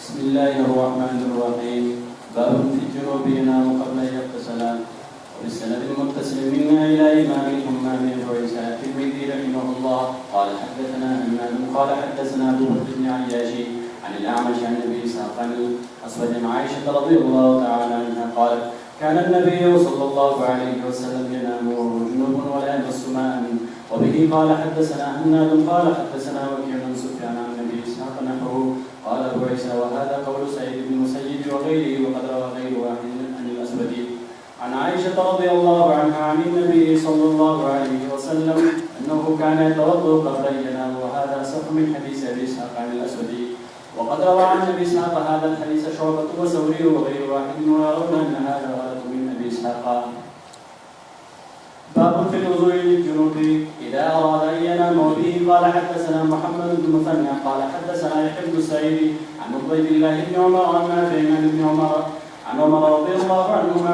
بسم الله الرحمن الرحيم. باب في الجنوب ينام قبل أن يغتسل. وبالسند المتصل منا إلى إمام الهمام أبو عيسى الترمذي رحمه الله قال حدثنا همام قال حدثنا أبو بكر بن عياش عن الأعمش عن أبي إسحاق عن الأسود عن عائشة رضي الله تعالى عنها قالت: كان النبي صلى الله عليه وسلم ينام وهو جنوب ولا يمس ماء. وبه قال حدثنا هناد قال حدثنا وكيع عن سفيان عن أبي إسحاق نحوه. قال أبو عيسى: وهذا قول سعيد بن المسيب وغيره، وقد روى غير واحد عن الأسود عن عائشة رضي الله عنها عن النبي صلى الله عليه وسلم أنه كان يتوضأ قبل أن ينام، وهذا أصح من حديث أبي إسحاق عن الأسود. وقد روى عن أبي إسحاق هذا الحديث شعبة وثوري وغير واحد، ويرون أن هذا غلط من أبي إسحاق. باب في الوضوء للجنوب إذا أراد أن ينام. وبه قال حدثنا محمد بن مثنى قال حدثنا يحيى بن سعيد عن عبيد الله بن عمر عن نافع عن ابن عمر عن عمر رضي الله عنهما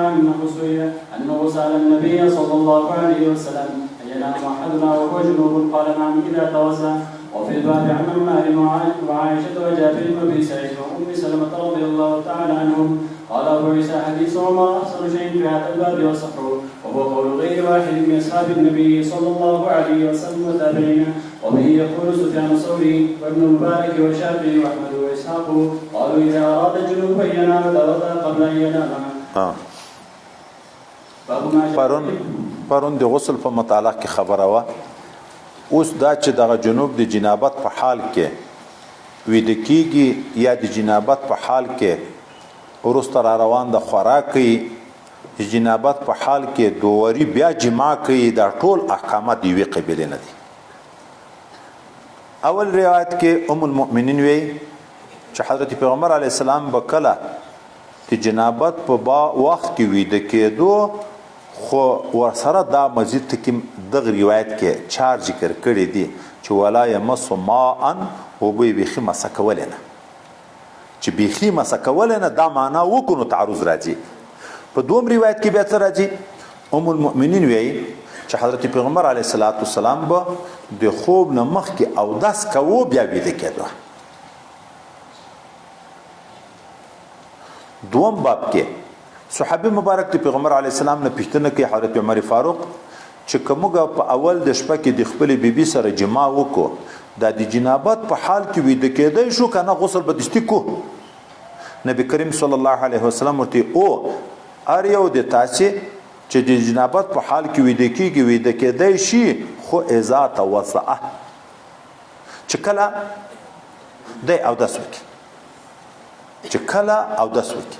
أنه سأل النبي صلى الله عليه وسلم: أن ينام أحدنا وهو جنوب؟ قال: نعم، إذا توسع. وفي الباب عن عمار وعائشة وجابر وأبي سعيد وأم سلمة رضي الله تعالى عنهم. قال أبو عيسى: حديث عمر أحسن شيء في هذا الباب وصحه، وهو قول غير واحد من أصحاب النبي صلى الله عليه وسلم وتابعين. وبه يقول سفيان الثوري وابن المبارك والشافعي وأحمد وإسحاق، قالوا: إذا أراد الجنوب أن ينام توضأ قبل أن ينام. باب ما جاء پرون د غسل په متعلق کې خبره وه. اوس دا چې دغه جنوب د جنابت په حال کې ویده کیږي یا د جنابت په حال کې وروسته را روان د خوراک کوي، د جنابت په حال کې دووري بیا جماع کوي، دا ټول احکامات د یوې قبیلې نه دي. اول روایت کې ام المؤمنین وی چې حضرت پیغمبر علیه السلام به کله د جنابت په وخت کې ویده کېدو، خو ورسره دا مزید ټکي دغه روایت کې چار ذکر کړی دي چې ولا یمس ماء، اوبه یې بیخي مسه کولې نه، چې بیخي مسه کولې نه دا معنا وکړو نو تعرض راځي. په دوم روایت کې بیا څه راځي؟ ام المؤمنین وایي چې حضرت پیغمبر علیه الصلاة والسلام به د خوب نه مخکې اودس کوو بیا ویده کېده. دوم باب کې صحابي مبارک د پیغمبر علیه السلام نه پوښتنه کوي حضرت عمر فاروق چې که موږ په اول د شپه کې د خپلې بیبي سره جماع وکړو، دا د جنابت په حال کې ویده کېدی شو که نه غسل به دستي کو؟ نبی کریم صلی الله علیه وسلم ورته او هر یو د تاسې چې د جنابت په حال کې ویده کېږي ویده کېدی شي، خو اذا توضأ، چې کله دی اودس وکړي، چې کله اودس وکړي.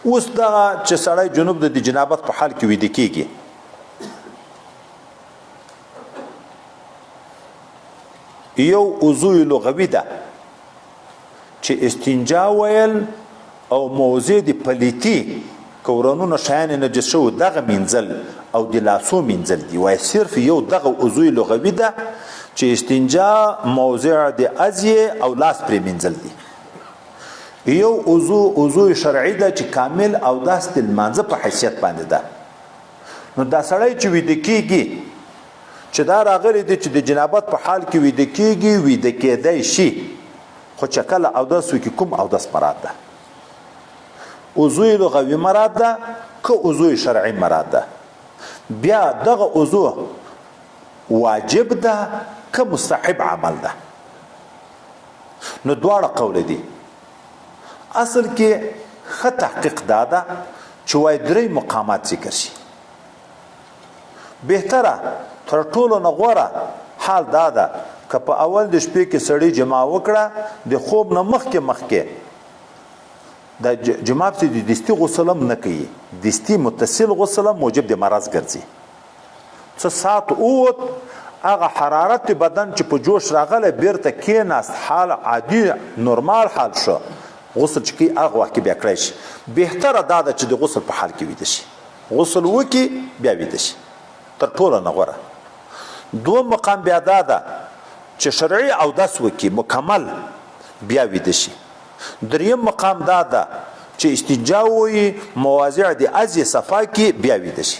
اوس دغه چې سړی جنوب د جنابت په حال کې ویده کېږي، یو عضو لغوي ده چې استنجا ویل او موضع د پلیتی کورنونه شیان نجس شو دغه منزل او د لاسو منزل دی. وای صرف یو دغه عضو لغوي ده چې استنجا موضع د ازیه او لاس پرې منزل دی. یو عضو شرعي ده چې کامل او داس د لمانځه په حیثیت باندې ده. نو دا سړی چې ویده کېږي، چې دا راغلی دی چې د جنابت په حال کې ویده کېږي، ویده کېدی شي، خو چې کله اودس وکړي کوم اودس مراد ده؟ عضو لغوي مراد ده که عضو شرعي مراد ده؟ بیا دغه عضو واجب ده که مستحب عمل ده؟ نو دواړه قول دي. اصل کې ښه تحقیق دا ده چې وای درې مقامات ذکر شي. بهتره تر ټولو نه غوره حال دا ده که په اول د شپې کې سړی جماع وکړه، د خوب نه مخکې مخکې د جماع پسې د دستي غسل هم نه کوي، دستي متصل غسل هم موجب د مرض ګرځي. څه ساعت ووت، هغه حرارت بدن چې په جوش راغلی بیرته کېناست، حال عادي نورمال حال شو، غسل چې کوي هغه وخت کې بیا کړی شي. بهتره دا ده چې د غسل په حال کې ویده شي، غسل وکړي بیا ویده شي، تر ټولو نه غوره. دوم مقام بیا دا ده چې شرعي اودس وکړي مکمل بیا ویده شي. دریم مقام دا ده چې استنجا ووایي، مواضع د ازې صفا کړي بیا ویده شي.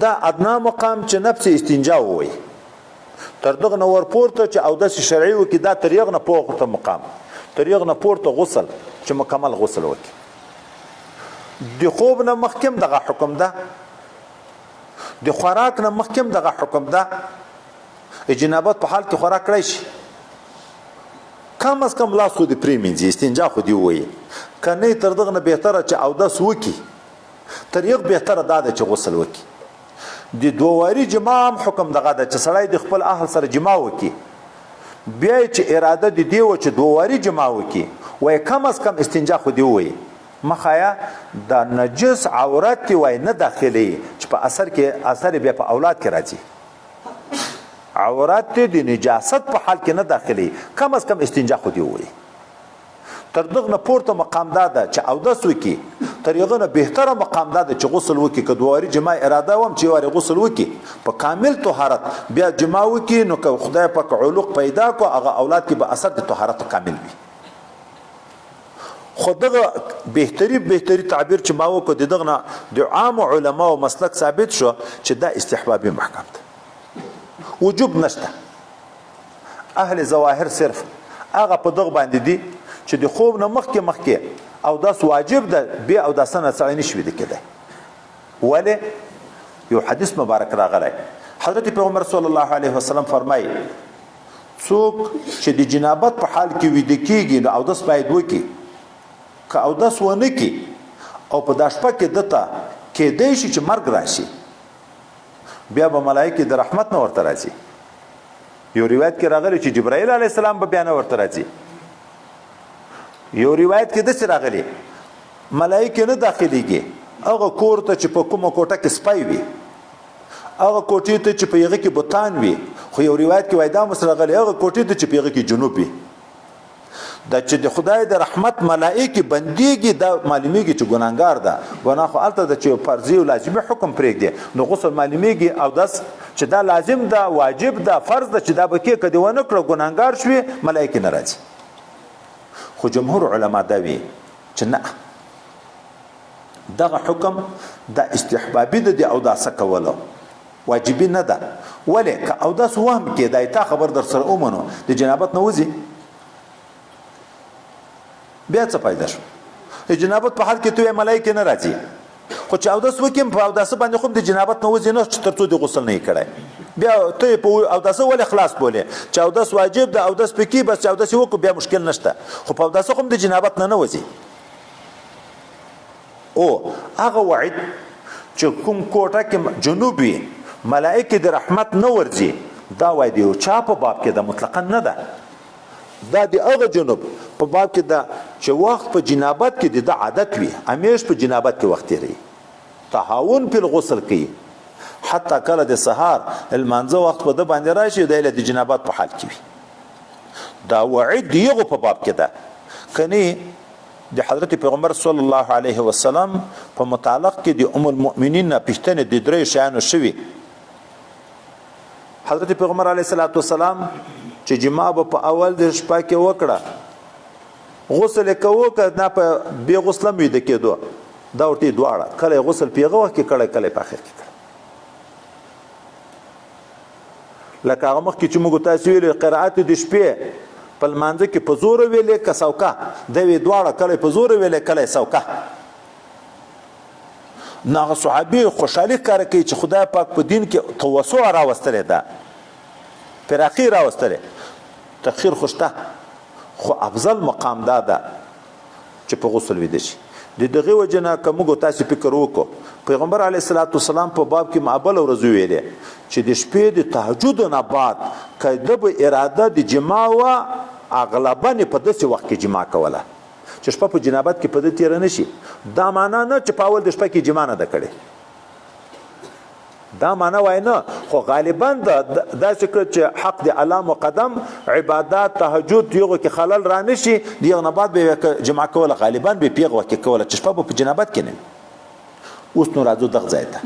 دا ادنا مقام چې نفس استنجا ووایي، تر دغه نه ورپورته چې اودس شرعي وکړي، دا تر یغ نه پورته مقام. تر یغ نه پورته غسل چې مکمل غسل وکړي. د خوب نه مخکې هم دغه حکم ده، د خوراک نه مخکې هم دغه حکم ده. جنابت په حال کې خوراک کړی شي، کم از کم لاس خو دې پرې مینځي، استنجا خو دې ووایي. که نه تر دغه نه بهتره چې اودس وکړي، تر یغ بهتره دا ده چې غسل وکړي. د دوواري جما هم حکم دغه ده چې سړی د خپل اهل سره جما وکړي، بیا یې چې اراده د دې وه چې دوواري جما وکړي، وایي کم از کم استنجا خو دې ووایي. مخایا د نجس عورت دی وای نه داخلي چې په اثر کې اثر بیا په اولاد کې راځي. عورت دی د نجاست په حال کې نه داخلي، کم از کم استنجا خو دی وایي. تر دغه نه پورته مقام دا ده چې اودس وکړي، تر هغه نه بهتره مقام دا ده چې غسل وکړي. که دواري جما اراده وم چې واري غسل وکړي په کامل طهارت بیا جما وکړي، نو که خدای پاک علوق پیدا کو هغه اولاد کې به اثر د طهارت کامل وي. خو دغه بهتري بهتري تعبیر چې ما وکړ، د دغه نه د عام علماو مسلک ثابت شو چې دا استحبابي محکم ده، وجوب نشته. اهل ظواهر صرف هغه په دغه باندې دي چې د خوب نه مخکې مخکې اودس واجب ده، بیا اودس نه سړی نشي ویده کېدی. ولې؟ یو حدیث مبارک راغلی، حضرت پیغمبر صلی الله علیه وسلم فرمایي څوک چې د جنابت په حال کې ویده کېږي نو اودس باید وکړي، که اودس ونه کړي او په دا شپه کې ده ته کېدی شي چې مرګ راشي، بیا به ملایکې د رحمت نه ورته راځي. یو روایت کې راغلی چې جبرائیل علیه السلام به بیا نه ورته راځي. یو روایت کې داسې راغلی ملایکې نه داخليږي هغه کور ته چې په کومه کوټه کې سپی وي، هغه کوټې ته چې په هغه کې بتان وي. خو یو روایت کې وایي دا هم راغلی هغه کوټې ته چې په هغه کې جنوب وي. دا چې د خدای د رحمت ملایکې بندیږي دا معلومیږي چې ګناهګار ده. ګناه خو هلته ده چې فرضي او لازمي حکم پرېږدي، نو غسل معلومیږي او دس چې دا لازم ده، واجب ده، فرض ده چې دا به کې که دې ونه کړه ګناهګار شوې، ملایکې نه راځي. خو جمهور علما دا وي چې نه، دغه حکم دا استحبابي ده د اوداسه کولو، واجبي نه ده. ولې؟ که اودس وهم کې دا تا خبر در سره ومنو د جنابت نه وځي، بیا څه پیدا شو؟ د جنابت په حال کې ته ملایکې نه راځي، خو چې اودس وکړم په اوداسه باندې خو د جنابت نه وځي نه چې تر څو د غسل نه یې کړی. بیا ته یې په اوداسه ولې خلاص بولې چې اودس واجب ده، اودس پکې بس چې اودس یې وکړو بیا مشکل نشته، خو په اوداسه خو هم د جنابت نه نه وځي. او هغه وعید چې کوم کوټه کې جنوب وي ملایکې د رحمت نه ورځي، دا وایي د یو چا په باب کې ده، مطلقا نه ده. دا د هغه جنوب په باب کې ده چې وخت په جنابت کې د ده عادت وي، همیش په جنابت کې وخت تېروي، تهاون په غسل کوي، حتی کله د سهار لمانځه وخت په ده باندې راشي دی له د جنابت په حال کې وي. دا وعید د هغو په باب کې ده. کني د حضرت پیغمبر صلی الله علیه وسلم په متعلق کې د ام المؤمنین نه پوښتنې د درېیو شیانو شوي. حضرت پیغمبر علیه الصلاة والسلام چې جما به په اول د شپه کې وکړه، غسل یې کوو که نه په بې غسله هم ویده کېدو، دا ورته یې دواړه کله یې غسل په هغه وخت کې کړی، کله یې په اخر کې کړی. لکه هغه مخکې چې موږ تاسې ویلي قرائت د شپې په لمانځه کې په زوره ویلې که سوکه، دی وی دواړه کله یې په زوره ویلې کله یې سوکه. نو هغه صحابي خوشحالي ښکاره کوي چې خدای پاک په دین کې توسع راوستلې ده، پراخي راوستلې، تخیر خو شته، خو افضل مقام دا ده چې په غسل ویده شي. د دغې وجې نه که موږ تاسې فکر وکړو، پیغمبر علیه الصلاة والسلام په باب کې ما بله ورځ وویلې چې د شپې د تهجد نه بعد که ده به اراده د جما وه، اغلبا یې په داسې وخت کې جما کوله چې شپه په جنابت کې په ده تېره نه شي. دا معنا نه چې په اول د شپه کې جما نه ده کړې، دا معنا وای نه، خو غالبا داسې کړ چې حق د الله مقدم عبادت تهجد یغو کې خلل را نه شي، د یغ نه بعد به یې جمع کوله، غالبا به په هغه وخت کې کوله چې شپه به په جنابت کې نه وي. اوس نو راځو دغه ځای ته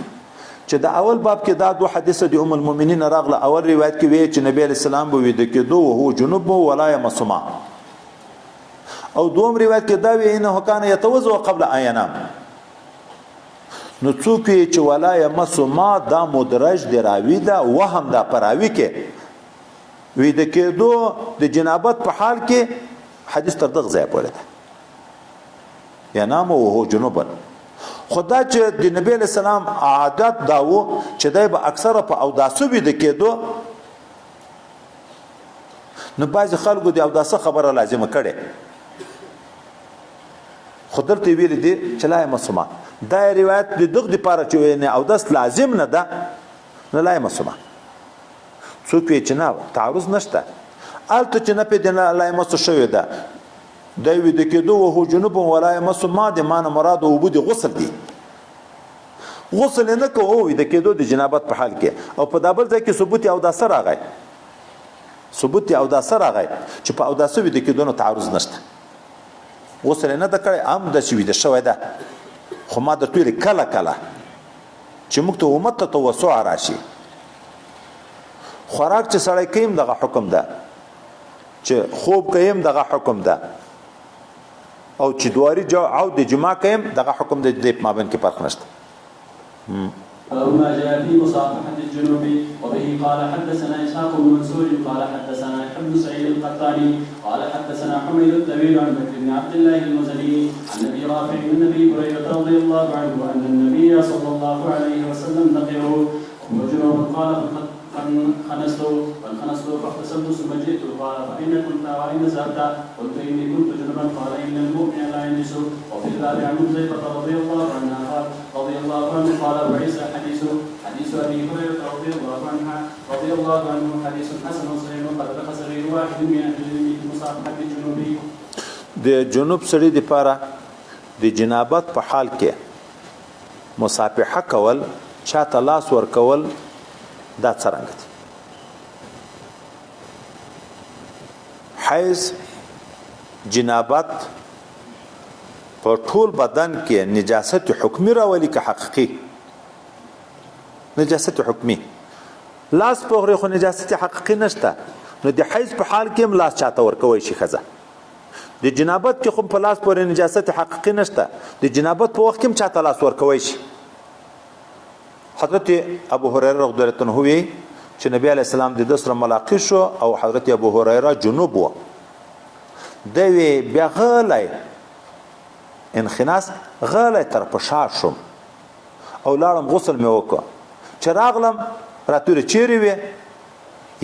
چې د اول باب کې دا دوه حدیث د ام المؤمنین راغله. اول روایت کې وی چې نبی علیه السلام به ویده کېدو وهو جنوب ولا یمس ما، او دوم روایت کې دا وی انه کان یتوضأ قبل ان ینام. نو څوک وی چې ولا یمس ما، دا مدرج دی راوی ده، وهم ده په راوي کې ویده کېدو د جنابت په حال کې حدیث تر دغه ځای پورې ده، ینام وهو جنوبا. خو دا چې د نبی علیه السلام عادت دا و چې دی به اکثره په اوداسه ویده کېدو، نو بعضې خلکو د اوداسه خبره لازمه کړې، خو دلته یې ویلي دي چې لا یمسو ما. دا روایت د دغه دپاره چې یعنې اودس لازم نه ده، نو لا یمسو ما. څوک وایي چې نه، تعارض نشته، هلته چې نه پې د لا یمسو شوې ده، دی ویده کېدو وهو جنوب ولا یمسو ما، د ما نه مراد اوبه د غسل دي، غسل یې نه کوو، ویده کېدو د جنابت په حال کې. او په دا بل ځای کې ثبوت یې اوداسه راغی، ثبوت یې اوداسه راغی چې په اوداسه ویده کېدو نو تعارض نشته، غسل یې نه ده کړی، هم داسې ویده شوی ده. خو ما درته ویلي کله کله چې موږ ته امت ته توسع راشي، خوراک چې سړی کوي هم دغه حکم ده، چې خوب کوي هم دغه حکم ده، او چې دواري او د جماع کوي هم دغه حکم ده، د دې په مابین کې فرق نشته. باب ما جاء في مصافحة الجنوب. وبه قال حدثنا إسحاق بن منصور قال حدثنا يحيى بن سعيد القطاني قال حدثنا حميد الطويل عن بكر بن عبد الله المزني عن أبي رافع عن أبي هريرة رضي الله عنه أن النبي صلى الله عليه وسلم لقيه وهو جنوب قال فانخنست فاغتسلت ثم جئت قال فأين كنت وأين ذهبت؟ قلت إني كنت جنبا. قال إن المؤمن لا ينجس. وفي الباب عن حذيفة رضي الله عنها قال رضي الله عنه قال وعيسى حديث أبي هريرة رضي الله عنها رضي الله عنه حديث حسن صحيح قد رخص غير واحد من أهل العلم في مصافحة الجنوب. د جنوب سړي دپاره د جنابت په حال کې مصافحه کول، چاته لاس ورکول، دا څرنګه دي؟ حیض، جنابت په ټول بدن کې نجاست حکمي راولي که حقیقي؟ نجاست حکمي. لاس پورې خو نجاست حقیقي نشته، نو د حیض په حال کې هم لاس چاته ورکوی شي ښځه. د جنابت کې خو په لاس پورې نجاست حقیقي نشته، د جنابت په وخت کې هم چاته لاس ورکوی شي. حضرت ابو هريره رضی الله عنه وی چې نبی علیه السلام د ده سره ملاقات شو او حضرت ابو هريره جنوب و، دی وی بیا غلی انخناس غلی تر په شا شوم او لاړم غسل مې وکړ. چې راغلم راته ویل چیرې وې؟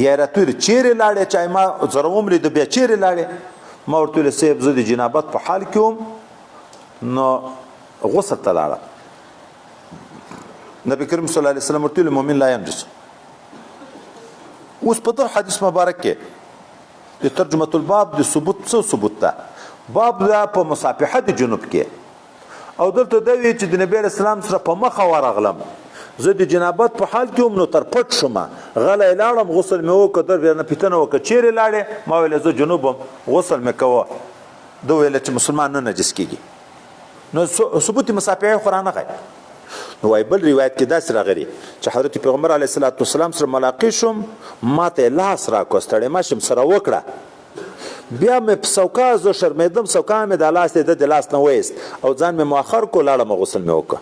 یا راته ویل چیرې لاړې؟ چې ما زره ومرېده بیا چیرې لاړې؟ ما ورته ویل صاحب زه د جنابت په حال کې وم، نو غسل ته لاړم. نبی کریم صلی الله علیه وسلم ورته ویل مؤمن لا ينجس. اوس په دغه حدیث مبارک کې د ترجمة الباب د ثبوت څه ثبوت ده؟ باب دا په مصافحه د جنوب کې، او دلته دا وی چې د نبی علیه السلام سره په مخه ورغلم، زه د جنابت په حال کې وم، نو تر پټ شوم، غلی لاړم، غسل مې وکړ، در بیا نه پوښتنه وکړه چیرې لاړې؟ ما ویل زه جنوب وم، غسل مې کوه. ده ویل چې مسلمان نه نجس کېږي، نو ثبوت مصافحې خو رانغی. نو وایي بل روایت کې داسې راغلي چې حضرت پیغمبر علیه الصلاة والسلام سره ملاقات شوم، ما ته یې لاس راکړ، ستړی مه شم سره وکړه. بیا مې په سوکا زه شرمېدم، سوکا مې دا لاس دی د لاس نه وایست او ځان مې مؤخر کړو، لاړم غسل مې وکړ.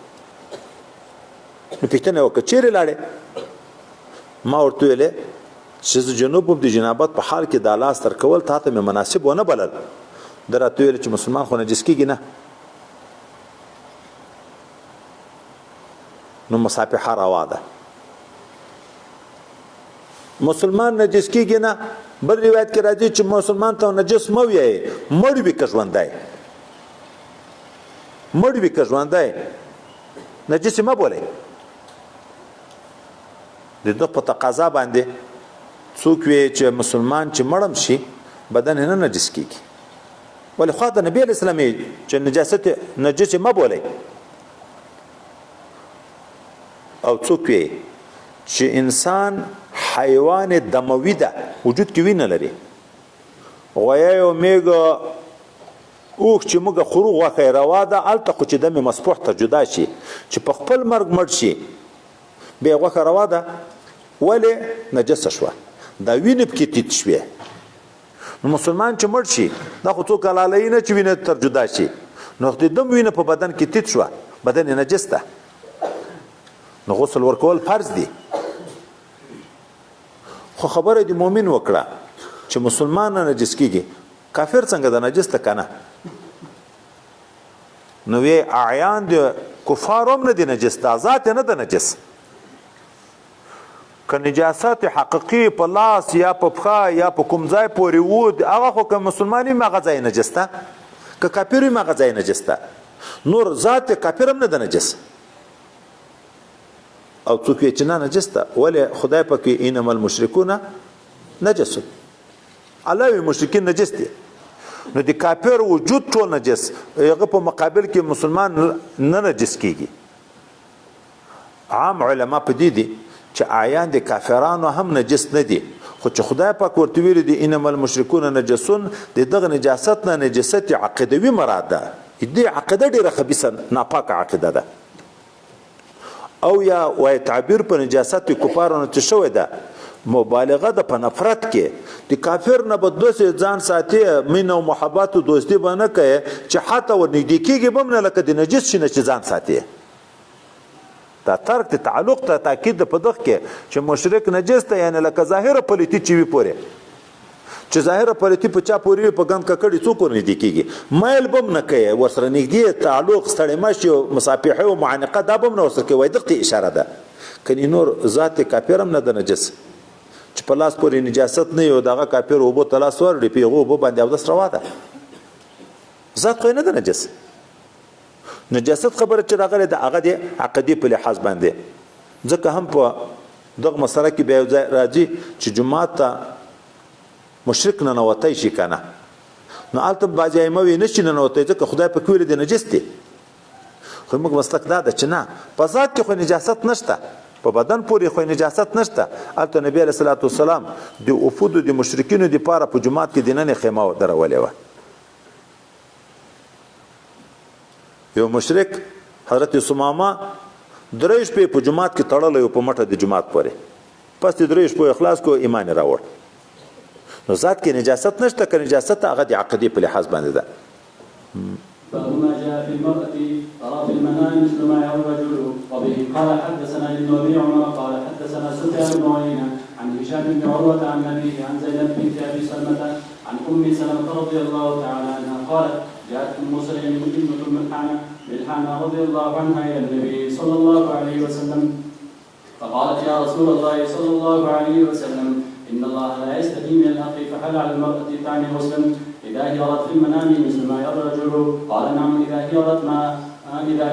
نو پوښتنه یې وکړه چیرې لاړې؟ ما ورته ویلې چې زه جنوب وم، د جنابت په حال کې دا لاس تر کول تا ته مې مناسب ونه بلل. ده راته ویل چې مسلمان خو نجس کېږي نه، نو مصافحه روا ده. مسلمان نجس کېږي نه. بل روایت کې راځي چې مسلمان ته نجس مه ویایې، مړ وي که ژوندی، مړ وي که ژوندی، نجس یې مه بولئ. د ده په تقاضا باندې څوک وي چې مسلمان چې مړم شي بدن یې نه نجس کېږي، ولې خوا د نبي علیه السلام یې چې نجاست نجس یې مه بولئ. او څوک وي چې انسان حیوان دموي ده، وجود کې وینه لري، غویی او میږه اوښ چې موږ خورو غوښه یې روا ده، هلته خو چې دم یې مسفوح ته جدا شي چې په خپل مرګ مړ شي بیا غوښه روا ده، ولې نجسه شوه، دا وینې پکې تیت شوې. نو مسلمان چې مړ شي دا خو څوک حلالوي نه چې وینه تر جدا شي، نو د دم وینه په بدن کې تیت شوه، بدن یې نجس ده، نو غسل ورکول فرض دی. خو خبره د مؤمن وکړه چې مسلمان نه نجس کېږي. کافر څنګه د نجس ته کنه؟ نو وی اعیان د کفار هم نه دي نجس، دا ذات نه ده نجس. که نجاست حقیقي په لاس یا په پښه یا په کوم ځای پورې وو، هغه خو که مسلمان وي هغه ځای نجس ده، که کافر وي هغه ځای نجس ده، نور ذات کافر هم نه ده نجس. او څوک یې چې نه نجس ده، ولې خدای پاک انما المشرکون نجس، الله وی مشرکین نجس دي. نو د کافر وجود ټول نجس، هغه په مقابل کې مسلمان نه نجس کیږي. عام علما په دې دي چې اعیان د کافرانو هم نجس نه دي، خو چې خدای پاک ورته ویلي دي انما المشرکون نجسون، د دغه نجاست نه نجست عقیدوي مراد ده. دې عقیده ډېره خبیثه ناپاکه عقیده ده. او یا وای تعبیر په نجاست کفارو نه څه شوی ده، مبالغه ده په نفرت کې. د کافر نه به داسې ځان ساتي، مینه او محبت او دوستي به نه کوي چې حتی ورنږدې کېږي به هم نه، لکه د نجس شي نه چې ځان ساتي. دا ترک د تعلق ته تاکید ده په دغه کې چې مشرک نجس ده، یعنې لکه ظاهره پلیتي چې وي پورې، چې ظاهره پلیتي په چا پورې وي، په ګند ککړې څوک ورنږدې کېږي، میل به هم نه کوي ورسره نږدې تعلق، ستړی مشي او مصافحه او معانقه دا به هم نه ورسره کوي. وایي دغه ته اشاره ده. کنې نور ذات کافر هم نه ده نجس، چې په لاس پورې نجاست نه یو دغه کافر اوبو ته لاس ورړي، په هغو اوبو باندې اودس روا ده، ذات خو یې نه ده نجس. نجاست خبره چې راغلې ده هغه د عقیدې په لحاظ باندې، ځکه هم په دغه مسله کې بیا یو ځای راځي چې جومات ته مشرک ننوتی شي که نه، نو هلته بعضې ائمه وایي نه شي ننوتی ځکه خدای پکې ویلي دی نجس دی. خو موږ مسلک دا ده چې نه، په ذات کې خو نجاست نشته، په بدن پورې خو نجاست نشته. هلته نبی علیه الصلاة والسلام د وفودو د مشرکینو دپاره په جومات کې دننې خیمه درولې وه. یو مشرک حضرت ثمامه درې شپې په جومات کې تړلی و، په مټه د جومات پورې، پس د درې شپو اخلاص کو ایمان یې راوړ. نو ذات کې نجاست نشته، که نجاست هغه د عقیدې په لحاظ باندې ده. باب ما جاء في المرأة ترى في المنام مثل ما يرى الرجل. وبه قال حدثنا ابن أبي عمر قال حدثنا سفيان بن عيينة عن هشام بن عروة عن أبيه عن زينب بنت أبي سلمة عن أم سلمة رضي الله تعالى عنها قالت جاءت أم سليم ابنة ملحانة رضي الله عنها إلى النبي صلى الله عليه وسلم فقالت يا رسول الله صلى الله عليه وسلم إن الله لا يستحي من الحق، فهل على المرأة تعني غسلا إذا هي رأت في المنام مثل ما يرى الرجل؟ قال نعم إذا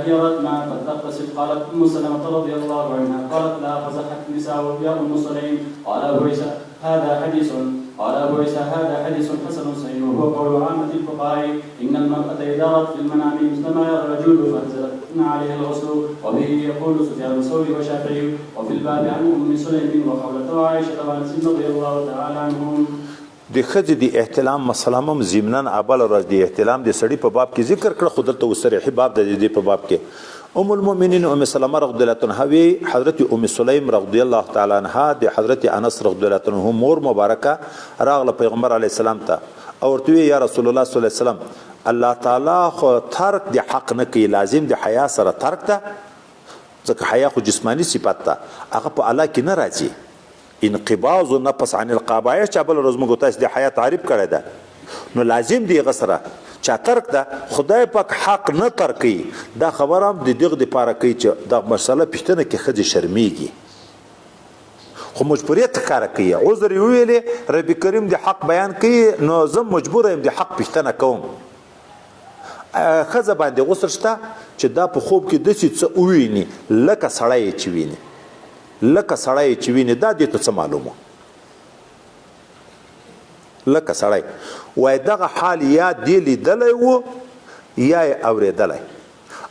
هي رأت ما فلتغتسل. قالت أم سلمة رضي الله عنها قالت لا فزحت النساء يا أم سليم. قال أبو عيسى هذا حديث، قال أبو عيسى هذا حديث حسن صحيح، وهو قول عامة الفقهاء إن المرأة إذا رأت في المنام مثل ما يرى الرجل فأنزلت عليها الغسل. وبه يقول سفيان الثوري والشافعي. وفي الباب عن أم سليم وخولة وعائشة وأنس رضي الله تعالى عنهم. د ښځې د احتلام مسله هم ضمناً اول ورځ د احتلام د سړي په باب کې ذکر کړه، خو دلته اوس صریحي باب دی د دې په باب کې. ام المؤمنین ام سلمه رضی الله عنها وی حضرت ام سلیم رضی الله تعالی عنها د حضرت انس رضی الله عنه مور مبارکه راغله پیغمبر علیه السلام ته او ورته وی یا رسول الله صلی الله علیه وسلم، الله تعالی خو ترک د حق نه کوي، لازم د حیا سره ترک ده، ځکه حیا خو جسماني صفت ده، هغه په الله کې نه راځي. انقباض النفس عن القبائح چې بل ورځ موږ تاسو د حیا تعریف کړی ده، نو لازم دی هغه سره چا ترک ده، خدای پاک حق نه ترک کوي. دا خبره هم د دغه دپاره کوي چې دا مسله پوښتنه کې ښځې شرمېږي، خو مجبوریت ښکاره کوي، عذر یې وویلې رب کریم د حق بیان کوي، نو زه مجبور یم د حق پوښتنه کوم. ښځه باندې غسل شته چې دا په خوب کې داسې څه وویني لکه سړی یې چې ویني، لکه سړی یې چې ویني، دا دې ته څه معلومه، لکه سړی وای دغه حال یا دې لیدلی و یا یې اورېدلی.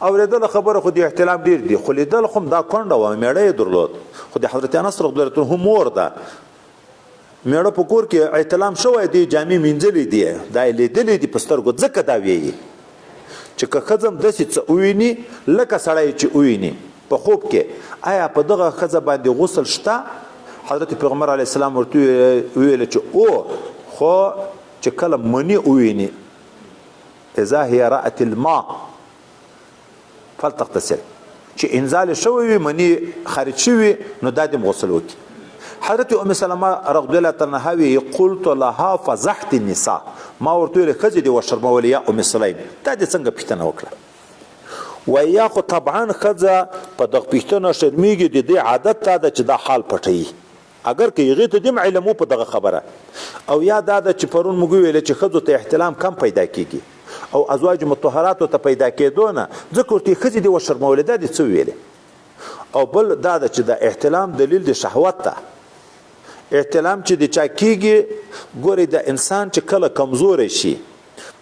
اورېدله خبره خو د احتلام ډېر دي، خو لیدل خو هم دا کونډه وه، مېړه یې درلود، خو د حضرت انس رضی الله عنه مور ده، مېړه په کور کې احتلام شوی دی، جامې مینځلې دي، دا یې لیدلې دي په سترګو، ځکه دا ویي چې که ښځه هم داسې څه وویني لکه سړی چې وویني په خوب کې، آیا په دغه ښځه باندې غسل شته؟ حضرت پیغمبر علیه السلام ورته وویل چې او، خو چې کله مني وویني اذا هي رأت الماء فلتغتسل، چې انزال شوی وي مني خارج شوی نو دا دې غسل وکړي. حضرت ام سلمہ رضی الله عنها وی قلت لها فزحت النساء، ما ورته ویل ښځې دې وشرمولې یا ام سلیم، دا دې څنګه پوښتنه وکړه؟ وایي یا خو طبعا ښځه په دغه پوښتنه شرمیږي، د دې عادت دا ده چې دا حال پټوي، اګر که هغې ته دې هم علم و په دغه خبره، او یا دا ده چې پرون موږ وویل چې ښځو ته احتلام کم پیدا کیږي او ازواج مطهراتو ته پیدا کېدو نه، ځکه ورته ښځې دې وشرمولې، دا دې څه وویلې؟ او بل دا ده چې د احتلام دلیل د شهوت ده. احتلام چې د چا کیږي، ګورئ د انسان چې کله کمزوری شي،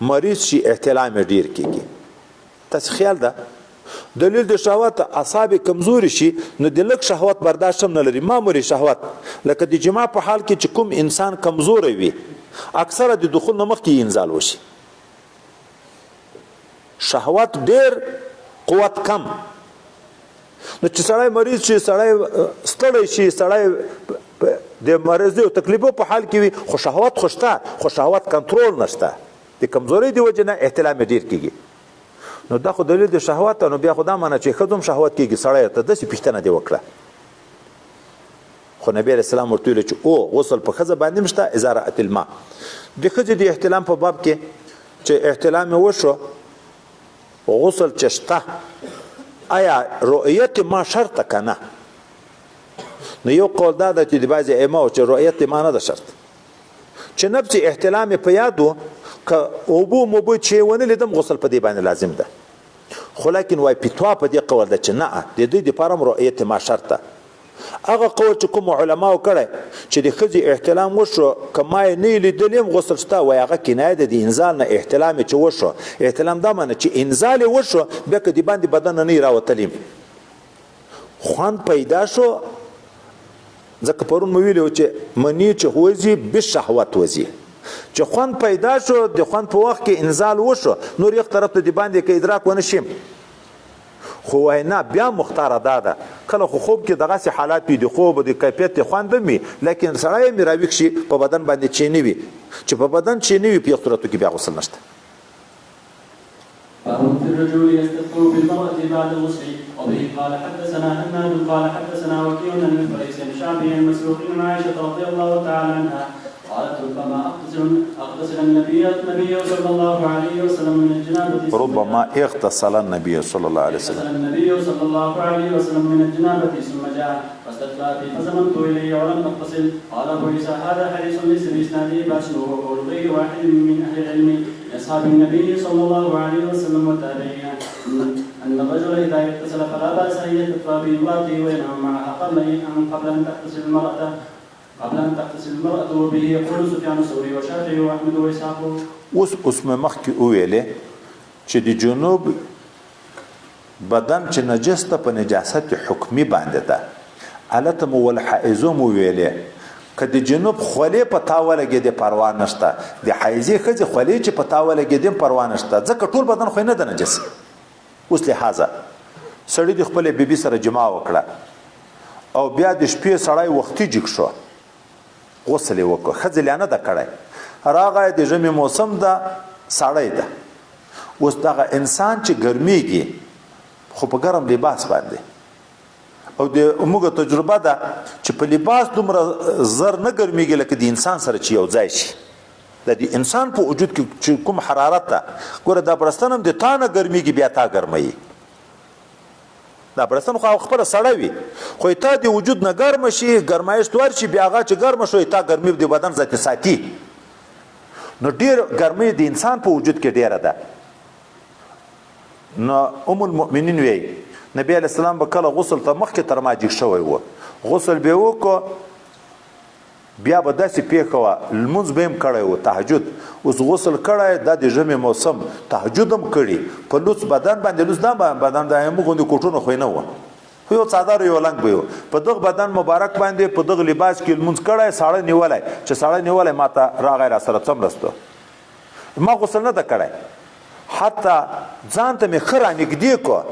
مریض شي، احتلام یې ډیر کیږي. تاسو خیال ده دلیل د شهوت، اعصاب کمزوري شي نو د لږ شهوت برداشت هم نه لري، معمولي شهوت لکه د جماع په حال کې چې کوم انسان کمزوری وي اکثره د دخول نه مخکې انزال وشي، شهوت ډیر قوت کم، نو چې سړی مریض شي، سړی ستړی شي، سړی د مرض او تکلیفو په حال کې وي، خو شهوت خو شته، خو شهوت کنټرول نشته، د کمزورۍ د وجې نه احتلام یې ډېر کېږي. نو دا خو دلیل د شهوت، نو بیا خو دا معنی چې ښځو هم شهوت کېږي، سړی ته داسې پوښتنه دې وکړه. خو نبی علیه السلام ورته ویل چې او غسل په ښځه باندې هم شته اذا رأت الماء. د ښځې د احتلام په باب کې چې احتلام یې وشو، غسل چې شته، آیا رؤیت ما شرط که نه؟ نو یو قول دا ده چې د بعضې ائمه چې رؤیت ما نه ده شرط، چې نفس احتلام یې په یاد و، که اوبو موبو چې ونه لیدم غسل په دې باندې لازم ده. خو لیکن وایي فتوا په دې قول ده چې نه، د دې دپاره هم رؤیت ما شرط ده. هغه قول چې کوم علماو کړی چې د ښځې احتلام وشو که ما یې نه لیدلی هم غسل شته، وایي هغه کنایه ده د انزال نه، احتلام یې چې وشو، احتلام دا معنی چې انزال یې وشو بیا که د باندې بدن نه راوتلی خوند پیدا شو، ځکه پرون مو ویلي و چې مني چې وځي بالشهوت وځي، چې خوند پیدا شو د خوند په وخت کې انزال وشو، نور یو طرف ته د باندې که ادراک ونه شي. خو وایي نه، بیا مختاره دا ده، کله خو خوب کې دغسې حالات وي، د خوب د کیفیت د خوند هم وي، لیکن سړی هم راویښ شي په بدن باندې چې نه وي، چې په بدن چې نه وي په یو صورتو کې بیا غسل نشته. باب في الرجل يستدفع بالمرأة بعد الغسل. وبه قال حدثنا حماد قال حدثنا وكيع عن قيس الشعبي عن مسروق عن عائشة رضي الله تعالى عنها قالت ربما اغتسل النبي صلى الله عليه وسلم من الجنابة. ربما اغتسل النبي صلى الله عليه وسلم. اغتسل النبي صلى الله عليه وسلم من الجنابة ثم جاء فاستدفع فيه فزممت إليه ولم أغتسل. قال أبو عيسى هذا حديث ليس بإسناده بأس وهو قول غير واحد من أهل العلم من أصحاب النبي صلى الله عليه وسلم والتابعين أن الرجل إذا اغتسل فلا بأس أن يستدفع بامرأته وينام معها قبل أن تغتسل المرأة قبل أن تغتسل المرأة. وبه يقول سفيان الثوري والشافعي وأحمد وإسحاق. اوس اوس مې مخکې وویلې چې د جنوب بدن چې نجس ده په نجاست حکمي باندې ده، هلته مو والحائضو مو ویلې که د جنوب خولې په تا ولګېدې پروا نشته، د حایضې ښځې خولې چې په تا ولګېدې هم پروا نشته، ځکه ټول بدن خو یې نه ده نجس. اوس لهذا سړي د خپلې بیبي سره جماع وکړه او بیا د شپې سړی وختي جګ شو، غسل یې وکړ، ښځې لا نه ده کړی، راغی د ژمي موسم ده، سړی ده. اوس دغه انسان چې ګرمیږي خو په ګرم لباس باندې، او د موږ تجربه ده چې په لباس دومره زر نه ګرمیږي لکه د انسان سره چې یو ځای شي. د دې انسان په وجود کې چې کوم حرارت ده، ګوره دا بړستن هم د تا نه ګرمیږي بیا تا ګرموي، دا بړستن خو خپله سړی وي، خو تا د وجود نه ګرمه شي، ګرمایښت ورشي، بیا هغه چې ګرمه شو تا ګرمي د بدن ذاتې ساتي. نو ډېر ګرمي د انسان په وجود کې ډېره ده. نو ام المؤمنین وایي نبی علیه السلام به کله غسل ته مخکې تر ما جګ شوی و، غسل به یې وکړو، بیا به داسې پېښه وه، لمونځ به یې هم کړی و، تهجد. اوس غسل کړی، دا د ژمي موسم، تهجد هم کړي، په لوڅ بدن باندې، لوڅ دا بدن د موږ غوندې کوټونه خو یې نه وه، خو یو څادر یو لنګ به یې و، په دغه بدن مبارک باندې په دغه لباس کې لمونځ کړی، ساړه نیولی، چې ساړه نیولی ما ته راغی را سره څملستو، ما غسل نه ده کړی، حتی ځان ته مې ښه رانږدې کړو،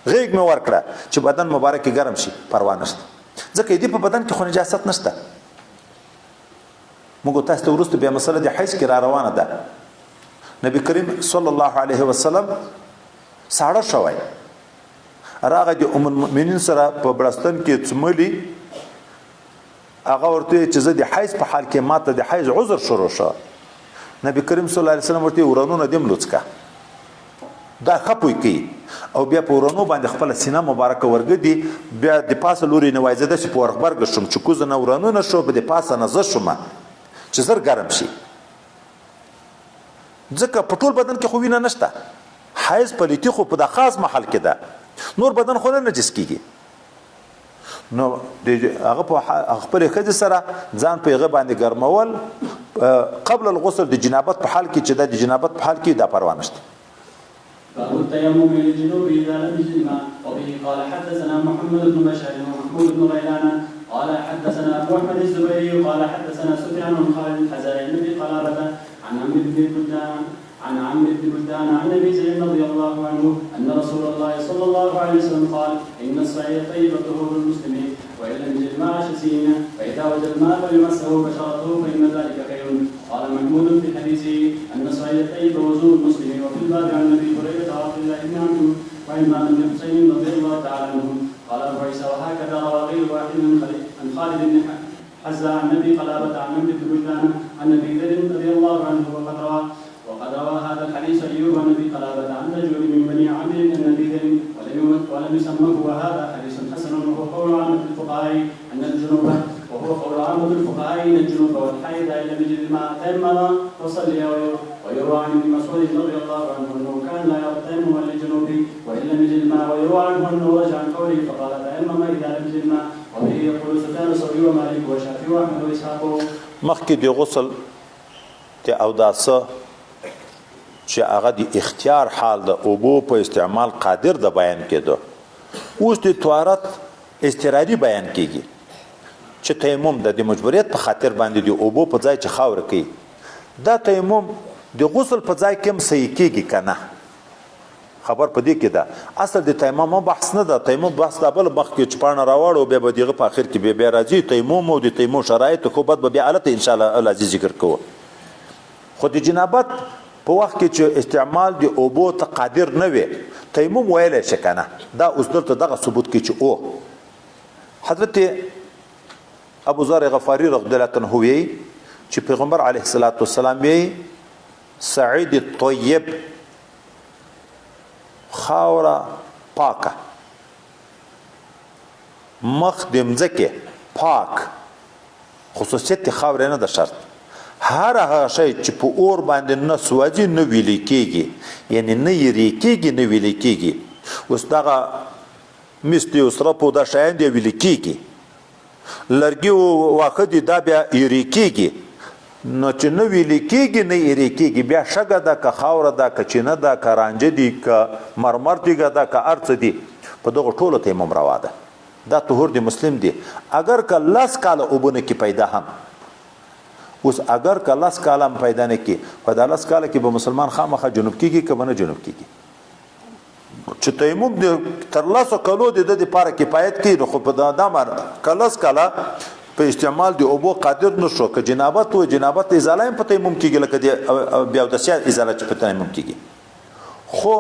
غېږ مې ورکړه چې بدن مبارک یې ګرم شي، پروا نشته، ځکه دې په بدن کې خو نجاست نشته. موږ تاسو ته وروسته بیا مسله د حیض کې را روانه ده. نبی کریم صلی الله علیه وسلم ساړه شوی، راغی د ام المؤمنین سره په بړستن کې څملي، هغه ورته وویل چې زه د حیض په حال کې ماته د حیض عذر شروع شو. نبی کریم صلی الله علیه وسلم ورته ورنونه دیم لوڅ کا. دا ښه پوی کوي او بیا په ورنو باندې خپله سینه مبارکه ورګدي، بیا د پاسه لوري نه وایي زه داسې په ورغبرګه شوم چې کوزه نه ورنونه شو، په د پاسه نه زه شوم چې زر ګرم شي، ځکه په ټول بدن کې خو وینه نشته، حیض پلیتی خو په دا خاص محل کې ده، نور بدن خو نه نجس کیږي. نو د هغه په خپل ښځې سره ځان په هغه باندې ګرمول قبل الغسل د جنابت په حال کې چې دا د جنابت په حال کې دا پروا نشته. باب التيمم للجنوب إذا لم يجد الماء. وبه قال حدثنا محمد بن بشار ومحمود بن غيلان قال حدثنا أبو أحمد الزبيري قال حدثنا سفيان بن خالد الحزائي بن قلابة عن عمرو بن بلدان عن عمرو بن بلدان عن أبي سعيد رضي الله عنه أن رسول الله صلى الله عليه وسلم قال إن الصعيد الطيب طهور المسلمين وإن لم يجد الماء 10 سنين، فإذا وجد الماء فليمسه بشرته فإن ذلك خير. قال محمود في حديثه أن الصعيد الطيب وضوء المسلم. وفي الباب عن أبي هريرة وعبد الله بن عمرو وعمران بن حصين رضي الله تعالى عنهم. قال أبو عيسى وهكذا روى غير واحد عن خالد بن حزاء عن أبي قلابة عن عمرو بن بلدان عن أبي ذر رضي الله عنه. وقد روى هذا الحديث أيوب عن أبي قلابة عن رجل من بني عامر عن أبي ذر ولم يسمه. وهذا حديث حسن، وهو قول عامة الفقهاء أن الجنوب وهو قول عامة الفقهاء أن الجنوب والحيض إن لم يجد الماء تيمم وصلي. ويروى عن ابن مسعود رضي الله عنه أنه كان لا يرى التيمم للجنوب وإن لم يجد الماء. ويروى عنه أنه رجع عن قوله فقال تيمم إذا لم يجد الماء. وبه يقول سفيان الثوري ومالك والشافعي وأحمد وإسحاق. مخکې د غسل د اوداسه چې هغه د اختیار حال د اوبو په استعمال قادر د بیان کېده، اوس د طهارت اضطراري بیان کېږي چې تیمم د مجبوریت په خاطر باندې د اوبو په ځای چې خاوره کوي، دا تیمم د غسل په ځای کې هم صحیح کېږي که نه؟ خبر په دې کې ده. اصل د تیمم بحث نه ده، تیمم بحث دا بل مخکې چې پاڼه راواړو بیا به دغه په اخر کې بیا بیا راځي تیمم او د تیمم شرایط خو بد به بیا هلته انشاءالله العزیز ذکر کوو. خو د جنابت په وخت کې چې استعمال د اوبو ته قادر نه وي تیمم ویلی شي که نه؟ دا اوس دلته دغه ثبوت کوي چې او حضرت ابو ذر غفاري رضی الله عنه وی چې پیغمبر علیه الصلاة والسلام وی سعید الطیب خاوره پاکه مخ د مځکې پاک، خصوصیت د خاورې نه ده شرط، هر هغه شی چې په اور باندې نه سوځي نه ویلي کېږي، یعنی نه یرې کېږي نه ویلي کېږي. اوس دغه مس دی او سرپ دا شیان دی ویلي کېږي، لرګي او واښه دي دا بیا یرې کېږي. نو چې نه ویلي کېږي نه یرې کېږي، بیا شګه ده که خاوره ده که چینه ده که رانجه دي که مرمر تیږه ده که هر څه دي، په دغو ټولو تیمم روا ده. دا طهور د مسلم دی. اگر که 10 کاله اوبه نه کي پیدا هم، اوس اگر که 10 کاله هم پیدا نه کي، په دا 10 کاله کې به مسلمان خامخا جنوب کېږي که به نه جنوب کېږي؟ چې تیمم د تر 10 کالو د ده دپاره کفایت کوي، نو خو په دا معنی که 10 کاله په استعمال د اوبو قادر نه شو، که جنابت و جنابت ازاله هم په تیمم کېږي، لکه د بیا اودسیا ازاله چې په تیمم کېږي. خو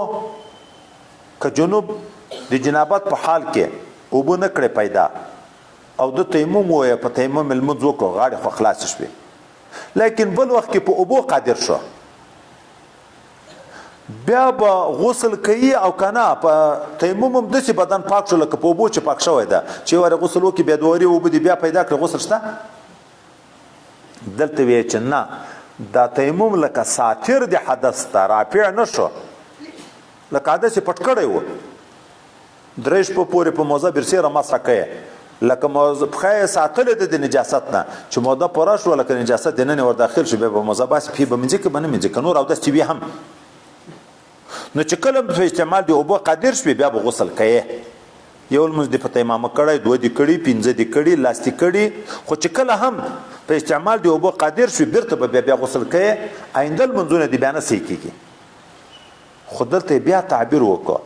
که جنوب د جنابت په حال کې اوبه نه کړې پیدا او د تیمم ووایه په تیمم یې لمونځ وکړو، غاړې خو خلاصې شوې، لیکن بل وخت کې په اوبو قادر شو، بیا به غسل کوي او که نه؟ په تیمم هم داسې بدن پاک شو لکه په اوبو چې پاک شوی ده، چې یو وارې غسل وکړي بیا دوه وارې اوبه دې بیا پیدا کړې، غسل شته؟ دلته وایي چې نه، دا تیمم لکه ساتر د حدث ته رافع نه شو، لکه حدث یې پټ کړی و، 3 شپو پورې په موزه برسېره مسح کوي، لکه موزه پښه یې ساتلې ده د نجاست نه، چې موده پوره شوه لکه نجاست دننه ور داخل شو، بیا به موزه باسي، پښې به مینځي که به نه مینځي، که نور اودس چې وي هم. نو چې کله په استعمال د اوبو قادر شوې بیا به غسل کوي. یو لمونځ دې په تیمم کړی، 2 دې کړي، 5 دې کړي، 10 دې کړي، خو چې کله هم په استعمال د اوبو قادر شوې بیرته به بیا غسل کوي، آینده لمونځونه دې بیا نه صحیح کېږي. خو دلته یې بیا تعبیر وکړو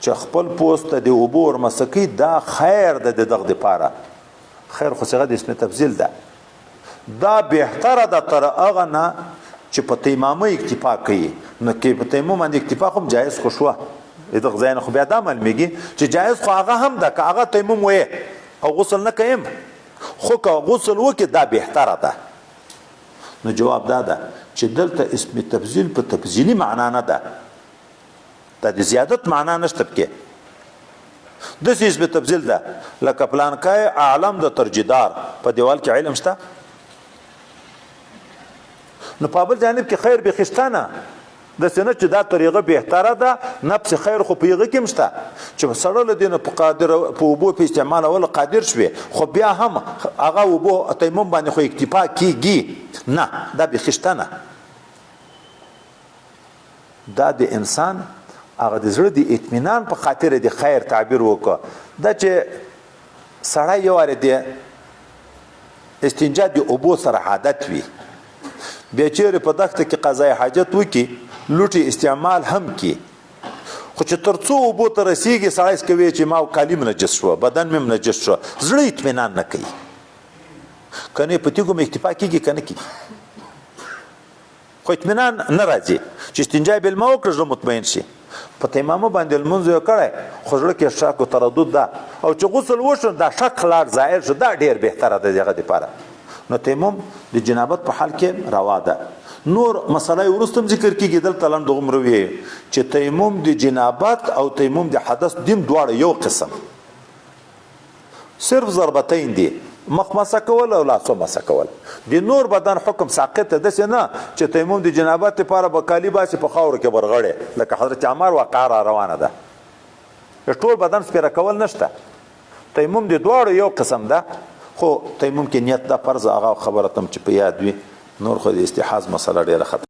چې خپل پوست ته د اوبو ورمسه کوي، دا خیر ده د دغه دپاره. خیر خو صیغه د اسم تفضیل ده، دا بهتره ده تر هغه نه چې په تیمامه اکتفا کوي. نو کې په تیمم باندې اکتفا خو هم جایز خو شوه، دغه ځای نه خو بیا دا معلومیږي چې جایز خو هغه هم ده که هغه تیمم وایې او غسل نه کوم، خو که غسل وکړي دا بهتره ده. نو جواب دا ده چې دلته اسم تفضیل په تفضیلی معنا نه ده، دا د زیادت معنا نشته پکې. داسې اسم تفضیل ده لکه پلانکی عالم د ترجیدار، په دیوال کې علم شته، نو په بل جانب کې خیر بیخي شته نه. داسې نه چې دا طریقه بهتره ده، نفس خیر خو په هغه کې هم شته چې سړی له دې نه په قادر په اوبو په استعمالولو قادر شوې، خو بیا هم هغه اوبو تیمم باندې خو اکتفا کیږي نه، دا بیخي شته نه. دا د انسان هغه د زړه د اطمینان په خاطر د خیر تعبیر وکړه. دا چې سړی یو وارې د استنجا د اوبو سره عادت وي، بیا چیرې په دښته کې قضای حاجت وکړي، لوټې استعمال هم کړي، خو چې تر څو اوبو ته رسیږي سړی کوي چې ما کالي مې نجس شوه، بدن مې نجس شو، زړه اطمینان نه کوي. کنه په تیږو مې اکتفا کېږي که نه کېږي، خو اطمینان نه راځي چې استنجا بالماء وکړه زړه مطمئن شي. په تیممه باندې لمونځ یې کړی خو زړه کې شک او تردد ده، او چې غسل وشو دا شک لاړ زایل شو، دا ډېر بهتره ده دغه دپاره. نو تیمم د جنابت په حال کې روا ده. نور مسله یې وروسته هم ذکر کېږي، دلته لنډ دغومره ویې چې تیمم د جنابت او تیمم د حدث دیم دواړه یو قسم، صرف ضربتین دي، مخ مسح کول او لاسو مسح کول. د نور بدن حکم ساقط ده، داسې نه چې تیمم د جنابت لپاره به کالي باسي په خاورو کې برغړې، لکه حضرت عمر واقعه را روانه ده، ټول بدن سپېره کول نشته. تیمم د دواړو یو قسم ده، خو تیمم کې نیت ده فرض، هغه خبره تم چې په یاد وي. نور خو د استحاض مسله ډېره خطر